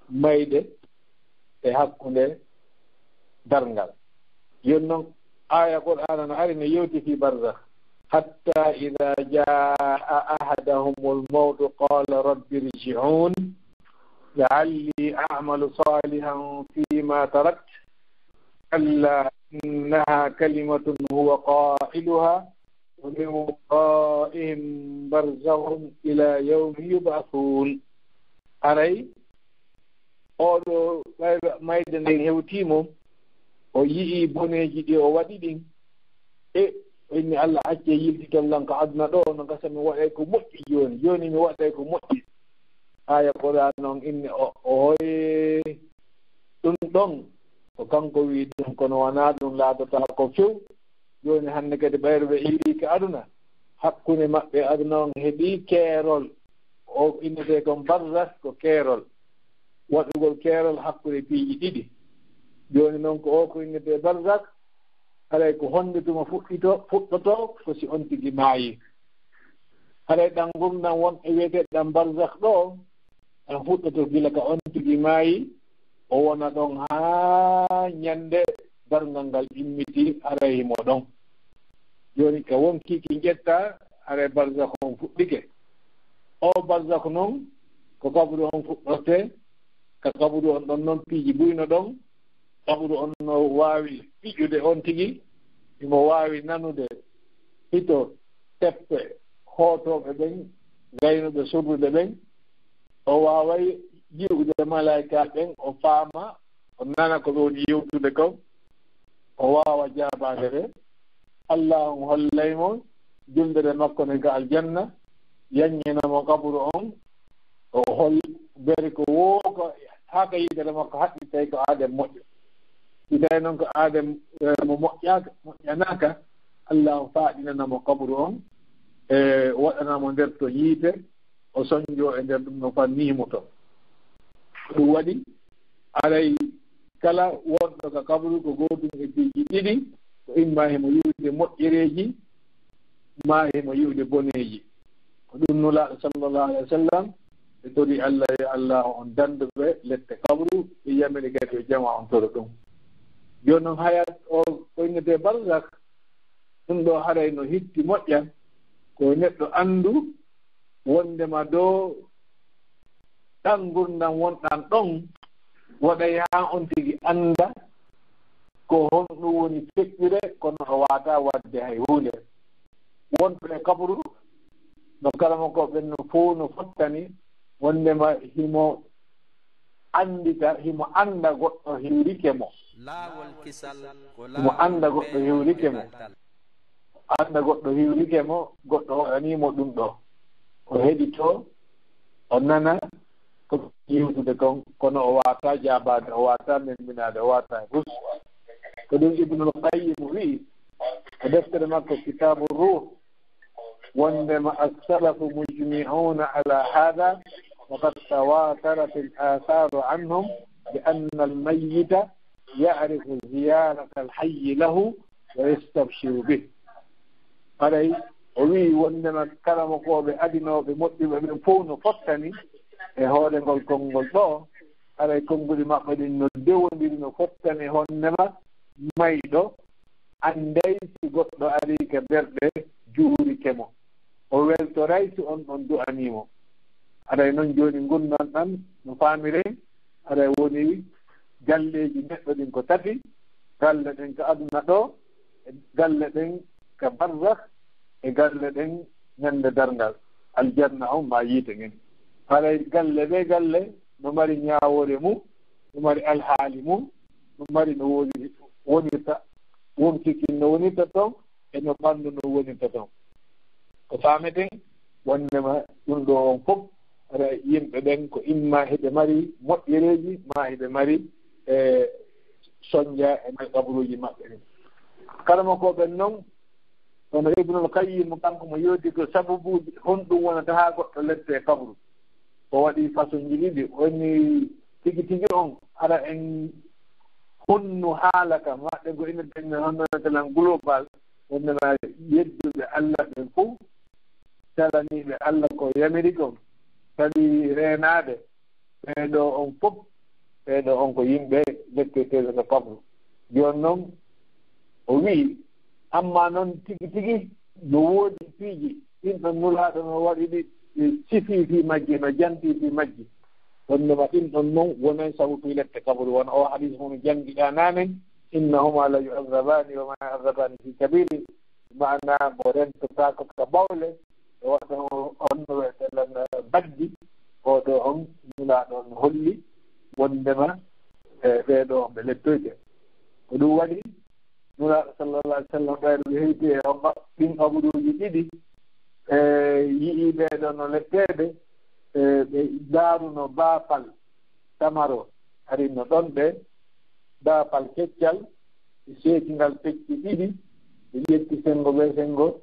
mayde e hakkunde darngal. Jooni non, aaya Qur'aana no ari no yewti fii barzakh. حتى إذا جاء أحدهم الموت قال رب ارجعون لعلي أعمل صالحا فيما تركت كلا إنها كلمة هو قائلها ومن ورائهم برزخ إلى يوم يبعثون. Haray oɗo ɓay-, mayde nden hewtii mo, o yi'ii boneeji ɗi o waɗi ɗin. E o inni, "Allah, accee yiltitol lan ka aduna ɗo, no gasa mi waɗay ko moƴƴi jooni, jooni mi waɗay ko moƴƴi." Aaya Qur'aana on inni, o, o hoye ɗum ɗon, ko kanko wi'i ɗum, kono wanaa ɗum laadotaako few. Jooni hannde kadi ɓayru ɓe iwii ka aduna, hakkunde maɓɓe aduna on heɓii keerol, o innetee kon barzakh, ko keerol, waɗugol keerol hakkunde piiji ɗiɗi. Jooni non ko o ko innetee barzakh, haray ko honde tuma fuɗɗito-, fuɗɗotoo, ko si on tigi maayi. Haray ɗan ngurndan won e wiyetee ɗan barzakh ɗo, ɗan fuɗɗoto gila ka on tigi maayi, o wona ɗon haa ñande darngal ngal immiti, haray himo ɗon. Jooni ka wonkii ki ƴetta, haray barzakh on fuɗɗike. O barzakh non, ko kaburu on fuɗɗortee, ka kaburu on ɗon non piiji buy no ɗon, kaburu on no waawi ɓiƴƴude on tigi, himo waawi nanude hito teppe hootooɓe ɓen, gaynuɓe surrude ɓen. O waaway yi'ude malaa'ikaaɓe ɓen, o faama, o nana ko ɓe woni yewtude kon, o waawa jaabaade ɓe. Allah on hollay mo julde makko nden ka aljanna, yaññana mo kaburu on, o hol beri ko woo ko haa ka yitere makko haqqi, tawi ko aaden moƴƴo. Si tawi noon ko aaden, eh, mo moƴƴaaka, moƴƴanaaka, Allah o faaɗinana mo kaburu on, e waɗana mo nder to yiite, o sonjoo e nder ɗum no fannii mo ton. Ko ɗum waɗi, aray kala wonɗo ka kaburu ko gootum e piiji ɗiɗi, ko imma himo yi'ude moƴƴereeji, maa himo yi'ude boneeji. Ko ɗum Nulaaɗo sallallahu alaihi wa sallam, ɓe tori Allah, yo Allah on dandu ɓe lette kabru, ɓe yamiri kadi yo jama on toro ɗum. Jooni noon, haya o ko innetee barzak, ɗum ɗo haray no hitti moƴƴa, ko neɗɗo anndu wondema ɗo ɗan ngurndan wonɗan ɗon waɗay haa on tigi annda ko honɗum woni feƴƴude, kono o waawataa waɗde hay huunde. Wonɓe e kabru, no karamokooɓe ɓen no fow no fottani, wondema himo anndita, himo annda goɗɗo hiwrike mo. Laawol kisal ko himo annda goɗɗo hiwrike mo. Annda goɗɗo hiwrike mo, goɗɗo waɗanii mo ɗum ɗo. O heɗitoo, o nana ko yewtude kon, kono o waawataa jaabaade, o waawataa memminaade, o waawataa e bus. Ko ɗum Ibnul Qayyim wi'i e deftere makko Kitaabu Ruh, wondema as-salafu mujmi'una ala hadha, wa qad tawatarat al-atharu anhum bi anna al-mayyita ya'rifu ziyarata al-hayyi lahu wa yastabshiru bih. Haray o wi'i wondema karamokooɓe adinooɓe moƴƴuɓe ɓen fow no fottani e hoorengol konngol ɗo, haray konguɗi maɓɓe ɗin no dewondiri, no fottani e hondema mayɗo annday si goɗɗo arii ka ɓerɗe juurike mo. O weltoray si on ɗon du'anii mo. Haray non jooni ngurndan ɗan no faamiren, haray woni galleeji neɗɗo ɗin ko tati, galle ɗen ka aduna ɗo, e galle ɗen ka barzakh, e galle ɗen ñande darngal, aljanna on maa yiite ngen. Haray galle be galle no mari ñaawoore mum, no mari alhaali mum, no mari no woni, wonirta, wonkikin no wonirta ton, e no ɓanndu no wonirta ton. Ko faameten wondema ɗum ɗo on fof, hara yimɓe ɓen ko imma hiɓe mari moƴƴereeji, ma hiɓe mari, e, sonja e nder kaburuuji maɓɓe ɗin. Karamokooɓe ɓen non, kono Ibnul Qayyim, kanko mo yewti ko sababuuji honɗum wonata haa goɗɗo lette e kabru. O waɗi façon ji ɗiɗi. Woni tigi tigi on, hara en honnu haala ka, ma ɗen ko ina ɗen honno tan global, wonnema yedduɓe Allah ɓen fof, salaniiɓe Allah ko yamiri kon, tawi reenaade, ɓee ɗo on fof, ɓee ɗo on ko yimɓe letteteeɓe ka kabru. Jooni noon, o wi'i, amma noon tigi tigi no woodi piiji, ɗin ɗon Nulaaɗo no waɗi ɗi, ɗi sifii fii majji, no jantii fii majji. Wonnema ɗin ɗon noon wonay sabu fii lette kabru. Wano o hadiis mo mi janngiɗaa naanen, "Innahuma la yu'azzabani wa ma yu'azzabani fi kabiri." Maanaa mo rentotaako ka bawle, e waɗa o, on no wi'etee lan, eh, baddi, oo ɗoo on Nulaaɗo on holli wondema, eh, ɓee ɗoo on ɓe lettoyte. Ko ɗum waɗi Nulaaɗo sallallahu alaihi wa sallam ɓayde ɓe hewti e on ɓa-, ɗin kaburuuji ɗiɗi, e yi'i ɓee ɗoo no letteede, e ɓe ndaaruno baafal tamaro, arinno ɗon ɓe, baafal keccal, ɓe seeki ngal pecce ɗiɗi, ɓe ƴetti senngo bee senngo,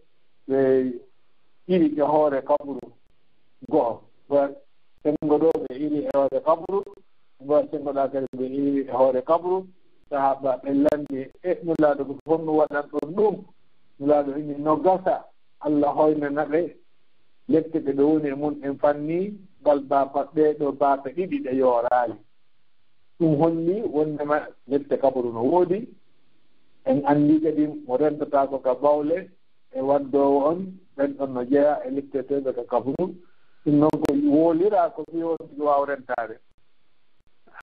ɓe iwi e hoore kaburu go'o. Wa senngo ɗo ɓe iwi e hoore kaburu, wa senngo ɗa kadi ɓe iwi e hoore kaburu. Sahaaba ɓe lanndi, "E Nulaaɗo, ko honno waɗanɗon ɗum?" Nulaaɗo inni, "No gasa Allah hoynana ɓe lette ɓe ɗo woni e mun en fanni, ngal baafa, ɓee ɗoo baafe ɗiɗi ɗe yooraali." Ɗum holli wondema lette kaburu no woodi. En anndi kadi mo rentotaako ka bawle e waddoowo on, ɓen ɗon no jeyaa e letteteeɓe ka kaburu. Ɗum noon ko wooliraa ko fii on tigi waaw rentaade.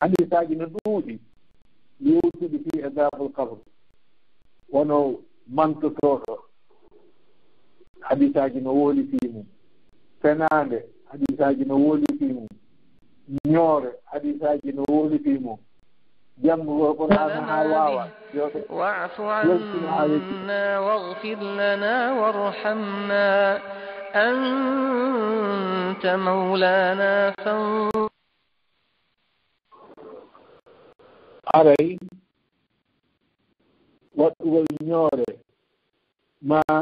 Hadiisaaji no ɗuuɗi yewtuɗi fii azaabul kabru, wano mantotooɗo, hadiisaaji no wooli fii mum. Fenaande, hadiisaaji no wooli fii mum. Ñoore, hadiisaaji no wooli fii mum. Janngugo Qur'aana haa waawa, yo ɓe واعف yaltino haa yetti. عنا واغفر لنا وارحمنا أنت مولانا فانصرنا. Haray waɗugol ñoore, maa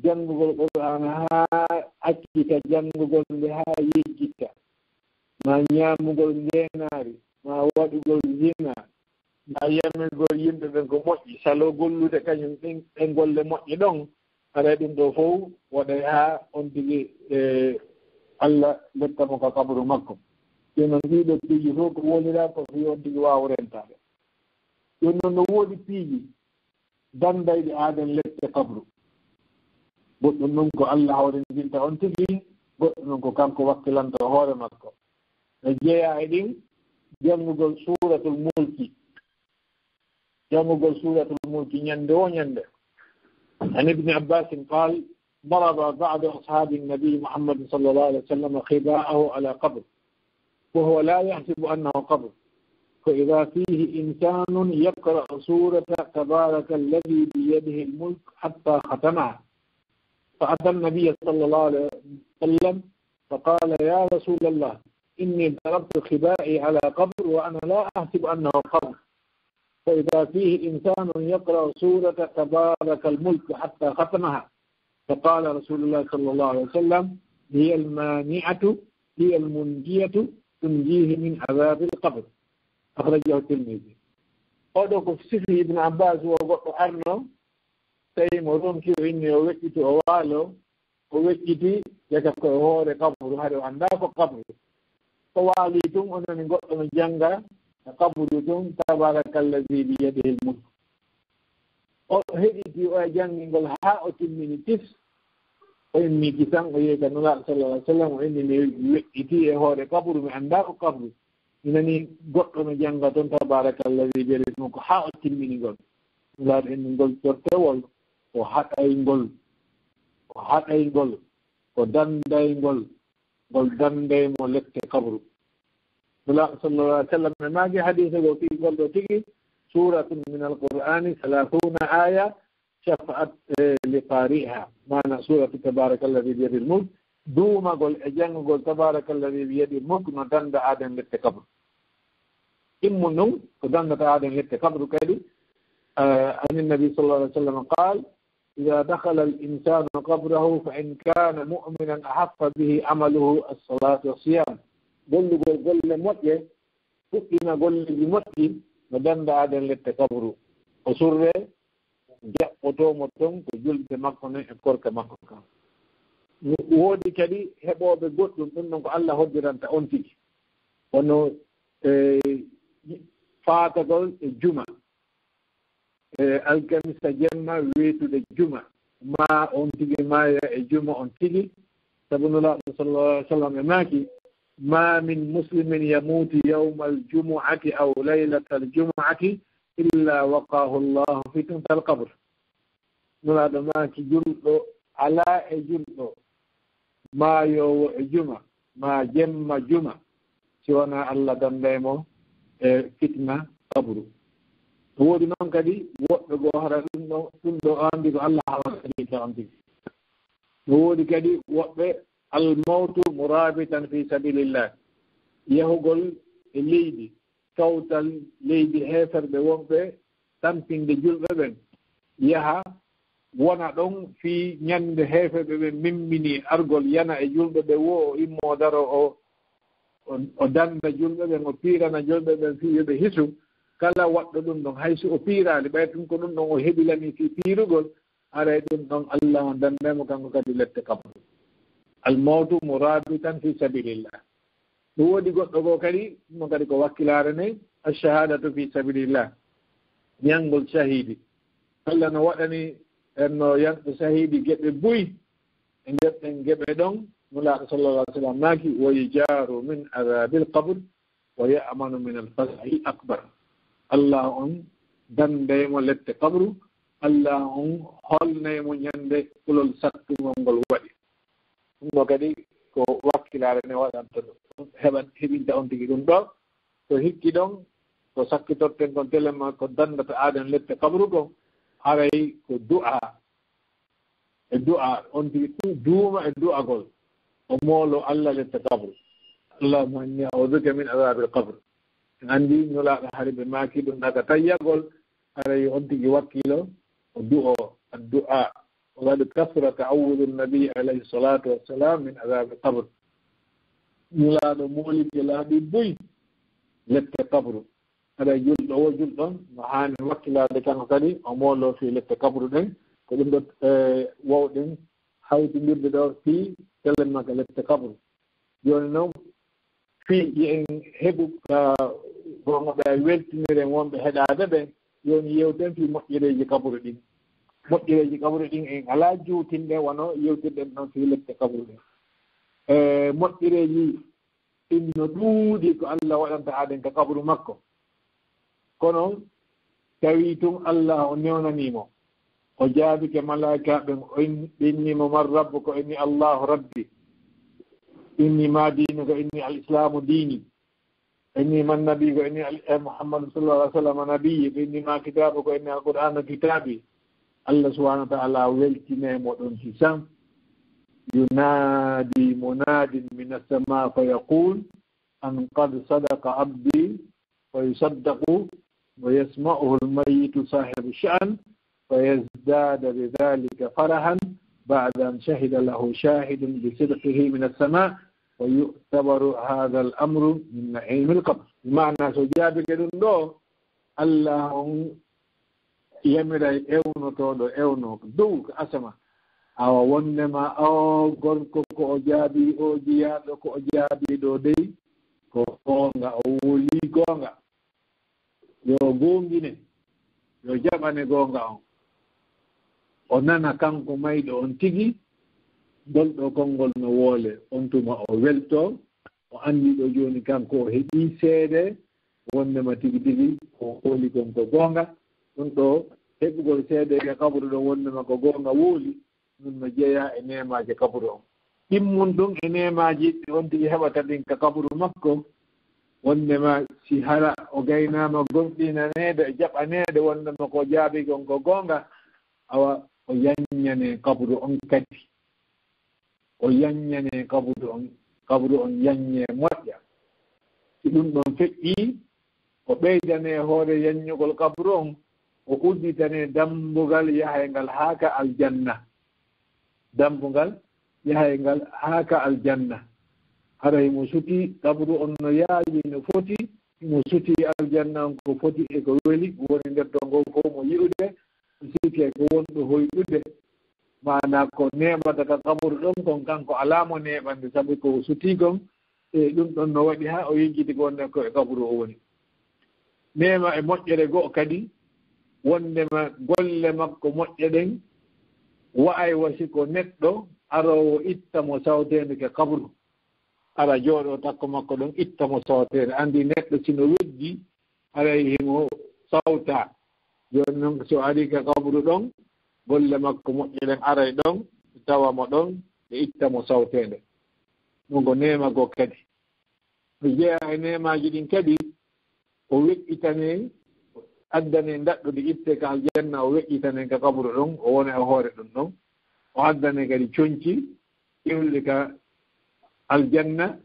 janngugol Qur'aana haa accita janngugol nde haa yejjita, maa ñaamugol njeenaari, maa waɗugol zina, maa yamirgol yimɓe ɓen ko moƴƴi, saloo gollude kañum ɗin, ɗen golle moƴƴe ɗon, haray ɗum ɗoo fow waɗay haa on tigi, e, Alla letta mo ka qabru makko. Jooni non, ɗii ɗoo piiji fow ko woliraa ko fii on tigi waawa rentaade. Jooni non, no woodi piiji danndayɗi aaden lette qabru. Goɗɗum ɗum ko Alla hawrindinta on tigi, goɗɗum ɗum ko kanko wakkilanta hoore makko. E jeyaa e ɗin, janngugol Suuratul Mulki. Janngugol Suuratul Mulki ñannde woo ñannde. عن ابن عباس قال: ضرب بعض أصحاب النبي محمد صلى الله عليه وسلم خباءه على قبر، وهو لا يحسب أنه قبر، فإذا فيه إنسان يقرأ سورة تبارك الذي بيده الملك حتى ختمها، فأتى النبي صلى الله عليه وسلم فقال: يا رسول الله، إني ضربت خبائي على قبر وأنا لا أحسب أنه قبر، فإذا فيه إنسان يقرأ سورة تبارك الملك حتى ختمها، فقال رسول الله صلى الله عليه وسلم: هي المانعة، هي المنجية، تنجيه من عذاب القبر. أخرجه الترمذي. Oɗo ko sifi Ibn Abbas, wo goɗɗo arno, tawi mo ronki, o inni o weƴƴitu, o waalo, o weƴƴiti, yaka ko e hoore qabru, hari o anndaa ko qabru. O waali tun, o nani goɗɗo no jannga e qabru tun, "Tabaarakallazi biyadihil mulk." O heɗiti o e janngingol haa o timmini tis. O immii kisan, o yehi ka Nulaaɗo sallallahu alaihi wasallam, o inni, "Mi weƴƴiti e hoore qabru, mi anndaa ko qabru." Mi nani goɗɗo no jannga ton, "Tabaarakallazi biyadihil mulk," haa o timmini ngol. Nulaaɗo inni ngol cortewol, o haɗay ngol, o haɗay ngol, o danday ngol, ngol danday mo lette qabru. Nulaaɗo sallallahu alaihi wasallam e maaki hadiise goo fii ngol ɗoo tigi, "Suuratun minal Qur'aani salaasuuna aaya shafa'at, eh, li qaari'ihaa." Maana suuratu Tabaarakallazi biyadihil mulk, duumagol e janngugol Tabaarakallazi biyadihil mulk no danda aaden lette qabru. Ɗimmun ɗum ko dandata aaden lette qabru kadi, eh, anin Nabi sallallahu alaihi wasallam qaal, "Idaa dakhalal insaanu qabrahu fa in kaana mu'minan ahaffa bihi amaluhu as-salaatu was-siyaam." Gollugol golle moƴƴe, fuɗɗina golleeji moƴƴi, no danda aaden lette qabru. O surre, jaɓɓotoo mo ton ko julde makko nden e korka makko kan. Woodi kadi heɓooɓe goɗɗum, ɗum ɗon ko Alla hoddiranta on tigi. Kono, e, faatagol e juma, e, alkamisa jemma weetude juma, maa on tigi maaya e juma on tigi. Sabu Nulaaɗo sallallahu alaihi wasallam e maaki, "Ma min muslimin yamuutu yawmal jumu'ati aw laylatal jumu'ati illa waqaahu Allahu fitnatal qabr." Nulaaɗo maaki, julɗo, alaa e julɗo maayoowo e juma, maa jemma juma, si wanaa Alla danday mo e fitna qabru. No woodi noon kadi woɓɓe goo hara ɗum ɗo, ɗum ɗo anndi ko Alla hawrani ka on tigi. No woodi kadi woɓɓe, al mawtu murabitan fi sabilillah, yahugol e leydi, kawtal leydi heeferɓe wonɓe tampinde julɓe ɓen, yaha wona ɗon fii ñande heeferɓe ɓen mimminii argol, yana e julɓe ɓen, wo o immoo daro, o, o, o danda julɓe ɓen, o piirana julɓe ɓen fii yo ɓe hisu. Kala waɗɗo ɗum ɗon, hay si o piiraali, ɓay tun ko ɗum ɗon o hebilanii fii piirugol, haray ɗum ɗon Alla on danday mo kanko kadi lette kabru. Al mawtu murabitan fi sabilillah. No woodi goɗɗo goo kadi, ɗum kadi ko wakkilaare nden, ash-shahadatu fi sabilillah, ñanngol sahiidi. Alla no waɗani en no yanɓe sahiidi geɓe buy e nder ɗen geɓe ɗon. Nulaaɗo sallallahu alaihi wasallam maaki, "Wa yujaaru min adhabil qabr wa ya'manu min al-faza'i al-akbar." Alla on danday mo lette kabru, Alla on holnay mo ñande kulol sattungol ngol waɗi. Ɗum ɗo kadi ko wakkilaare nde waɗanta ɗum, heɓan, heɓinta on tigi ɗum ɗo. Ko hikki ɗon, ko sakkitorten kon telema, ko dandata aaden lette kabru kon, haray ko du'a. e du'a, on tigi ɗu-, duuma e du'agol, o moolo Allah lette kabru. Allahumma inni a'udhuka min adhabil qabr. En anndi Nulaaɗo hari ɓe maaki ɗum daga tayyagol, haray on tigi wakkilo, o du'o, addu'a. Wa qad kasura ta'awwudhu nabi alayhi salatu wassalam min adhabil qabr. Nulaaɗo moolike laaɓi buy lette kabru. Haray julɗo o julɗo no haani wakkilaade kanko kadi, o moolo fii lette kabru ɗen. Ko ɗum ɗo, eh, wawɗen hawtindirde ɗo fii telen makka lette kabru. Jooni noon, fii yo en heɓu, ah, goonga ɓe weltiniren wonɓe heɗaade ɓe, jooni yewten fii moƴƴereeji kabru ɗin. Moƴƴereeji kabru ɗin en alaa juutinɗe wano yewtirɗen ɗon fii lette kabru ɗin. E moƴƴereeji ɗin no ɗuuɗi ko Allah waɗanta aaden ka kabru makko. Kono tawi tun Allah o newnanii mo. O jaabike malaa'ikaaɓe ɓen, o in-, ɓe inni mo, "Man rabbuka?" O inni, "Allahu Rabbi." Inni, "Ma diinuka?" Inni, "Al-Islaamu diini." Inni, "Man nabiyuka?" Inni, "Al-, eh, Muhammadu sallallahu alaihi wasallam nabiyyi." Ɓe inni, "Ma kitaabuka?" Inni, "Al-Qur'aanu kitaabi." Allah subhanahu wa ta'ala weltine mo ɗon kisan. Yunaadi munaadin min as-samaa fa yaqul, an qad sadaqa abdi, fa yusaddaqu, wa yasma'uhu al-mayyitu sahibu sha'an, fa yazdada bi dhalika farahan, ba'da an shahida lahu shahidun bi sidqihi min as-sama', wa yu'tabaru hadha al-amru min na'im al-qabr. Bi ma'ana, so jaabike ɗum ɗo, Allah on yamiray ewnotooɗo ewno dow ka asama, awa wondema o gorko ko o jaabi, o jiyaaɗo ko o jaabi ɗo dey, ko goonga, o woli goonga. Yo goongine, yo jaɓane goonga on. O nana kanko mayɗo on tigi, ngol ɗo konngol no woole. On tuma o welto, o anndi ɗo jooni kanko o heɓii seede, wondema tigi tigi ko hooli kon ko goonga. Ɗum ɗo heɓugol seede e kaburu ɗon wondema ko goonga wooli, ɗum no jeyaa e neemaaji kaburu on. Ɗimmun ɗum e neemaaji ɗi on tigi heɓata ɗin ka kaburu makko, wondema si hara o gaynaama gomɗinaneede e jaɓaneede wondema ko jaabi kon ko goonga, awa o yanñane kaburu on kadi. O yanñane kaburu on, kaburu on yanñe moƴƴa. Si ɗum ɗon feƴƴii, o ɓeydane hoore yanñugol kaburu on, o udditane dambugal yahayngal haa ka aljanna. Dambugal yahayngal haa ka aljanna. Hara himo suti, kaburu on no yaawi no foti, himo suti aljanna on ko foti e ko weli, woni nder ton ngon fof mo yi'ude, o sikki ko wonɗo hoyɗude. Maanaa ko neeɓata ka kaburu ɗon kon, kanko alaa mo neeɓande, sabu ko o sutii kon, e ɗum ɗon no waɗi haa o yejjiti ko wonde ko e kaburu o woni. Neema e moƴƴere go'o kadi, wondema golle makko moƴƴe ɗen, wa'ay wa si ko neɗɗo aroowo itta mo sawteende ka kaburu. Ara jooɗo takko makko ɗon, itta mo sawteende. Anndi neɗɗo si no weddi, haray himo sawta. Jooni non, so ari ka kaburu ɗon, golle makko moƴƴe ɗen aray ɗon, tawa mo ɗon, ɓe itta mo sawteende. Ɗum ko neema goo kadi. No jeyaa e neemaaji ɗin kadi, o weƴƴitane, addane ndaɗɗudi itte ka aljanna, o weƴƴitane ka kaburu ɗon, o wona e hoore ɗum ɗon. O addane kadi conci, iwde ka aljanna,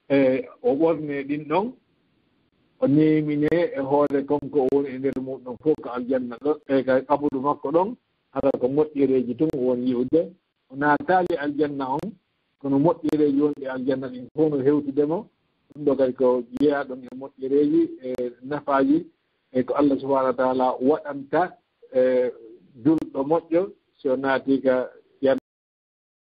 e o ɓorne ɗin ɗon, o neemine e hoore kon ko o woni e nder muɗum fof ka aljanna ɗon, e ka kaburu makko ɗon, hara ko moƴƴereeji tun o woni yi'ude. O naataali aljanna on, kono moƴƴereeji wonɗi aljanna ɗin fof no hewtude mo. Ɗum ɗo kadi ko jeyaa ɗon e moƴƴereeji, e nafaaji, e ko Allah subhanahu wa ta'ala waɗanta, e, julɗo moƴƴo, si o naati ka